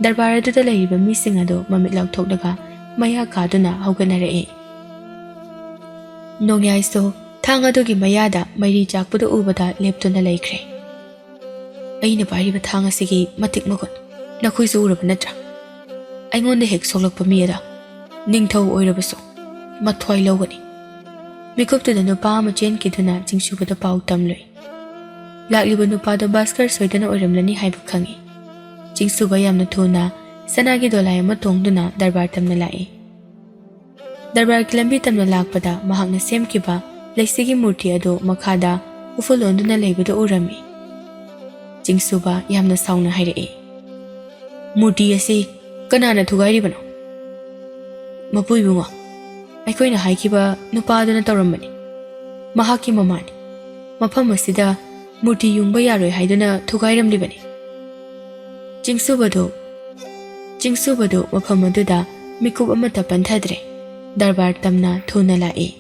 ꯗꯔꯕꯥꯔ ꯑꯗꯨꯗ ꯂꯩꯔꯤꯕ ꯃꯤꯁꯤꯡ ꯑꯗꯨ ꯃꯃꯤꯠ ꯂꯥꯎꯊꯣꯛꯂꯒ ꯃꯌꯥ ꯀꯥꯗꯨꯅ ꯍꯧꯒꯠꯅꯔꯛꯏ꯫ ꯅꯣꯡꯌꯥꯏꯁꯨ ꯊꯥꯡ ꯑꯗꯨꯒꯤ ꯃꯌꯥꯗ ꯃꯩꯔꯤ ꯆꯥꯛꯄꯗꯨ ꯎꯕꯗ ꯂꯦꯞꯇꯨꯅ ꯂꯩꯈ꯭ꯔꯦ꯫ ꯑꯩꯅ ꯄꯥꯏꯔꯤꯕ ꯊꯥꯡ ꯑꯁꯤꯒꯤ ꯃꯇꯤꯛ ꯃꯒꯨꯟ ꯅꯈꯣꯏꯁꯨ ꯎꯔꯕ ꯅꯠꯇ꯭ꯔꯥ? ꯑꯩꯉꯣꯟꯗ ꯍꯦꯛ ꯁꯣꯛꯂꯛꯄ ꯃꯤ ꯑꯗꯣ ꯅꯤꯡꯊꯧ ꯑꯣꯏꯔꯕꯁꯨ ꯃꯊ꯭ꯋꯥꯏ ꯂꯧꯒꯅꯤ꯫ ꯃꯤꯀꯨꯞꯇꯨꯗ ꯅꯨꯄꯥ ꯑꯃ ꯆꯦꯟꯈꯤꯗꯨꯅ ꯆꯤꯡꯁꯨꯕꯗ ꯄꯥꯎ ꯇꯝꯂꯨꯏ꯫ ꯂꯥꯛꯂꯤꯕ ꯅꯨꯄꯥꯗꯣ ꯚꯥꯁꯀꯔ ꯁꯣꯏꯗꯅ ꯑꯣꯏꯔꯝꯂꯅꯤ ꯍꯥꯏꯕ ꯈꯪꯏ꯫ ꯆꯤꯡꯁꯨꯕ ꯌꯥꯝꯅ ꯊꯨꯅ ꯁꯅꯥꯒꯤ ꯗꯣꯂꯥꯏ ꯑꯃ ꯇꯣꯡꯗꯨꯅ ꯗꯔꯕꯥꯔ ꯇꯝꯅ ꯂꯥꯛꯏ꯫ ꯗꯔꯕꯥꯔꯒꯤ ꯂꯝꯕꯤ ꯇꯝꯅ ꯂꯥꯛꯄꯗ ꯃꯍꯥꯛꯅ ꯁꯦꯝꯈꯤꯕ ꯂꯩꯁꯤꯒꯤ ꯃꯨꯔꯇꯤ ꯑꯗꯨ ꯃꯈꯥꯗ ꯎꯐꯨꯜ ꯑꯣꯟꯗꯨꯅ ꯂꯩꯕꯗꯨ ꯎꯔꯝꯃꯤ꯫ ꯆꯤꯡꯁꯨꯕ ꯌꯥꯝꯅ ꯁꯥꯎꯅ ꯍꯥꯏꯔꯛꯏ, "ꯃꯨꯔꯇꯤ ꯑꯁꯤ ꯀꯅꯥꯅ ꯊꯨꯒꯥꯏꯔꯤꯕꯅꯣ?" "ꯃꯄꯨ ꯏꯕꯨꯡꯉꯣ, ꯑꯩꯈꯣꯏꯅ ꯍꯥꯏꯈꯤꯕ ꯅꯨꯄꯥ ꯑꯗꯨꯅ ꯇꯧꯔꯝꯕꯅꯤ꯫ ꯃꯍꯥꯛꯀꯤ ꯃꯃꯥꯅꯤ꯫ ꯃꯐꯝ ꯑꯁꯤꯗ ꯃꯨꯔꯇꯤ ꯌꯨꯡꯕ ꯌꯥꯔꯣꯏ ꯍꯥꯏꯗꯨꯅ ꯊꯨꯒꯥꯏꯔꯝꯂꯤꯕꯅꯤ꯫" ꯆꯤꯡꯁꯨꯕꯗꯨ, ꯆꯤꯡꯁꯨꯕꯗꯨ ꯃꯐꯝ ꯑꯗꯨꯗ ꯃꯤꯀꯨꯞ ꯑꯃꯠꯇ ꯄꯟꯊꯗ꯭ꯔꯦ꯫ ꯗꯔꯕꯥꯔ ꯇꯝꯅ ꯊꯨꯅ ꯂꯥꯛꯏ꯫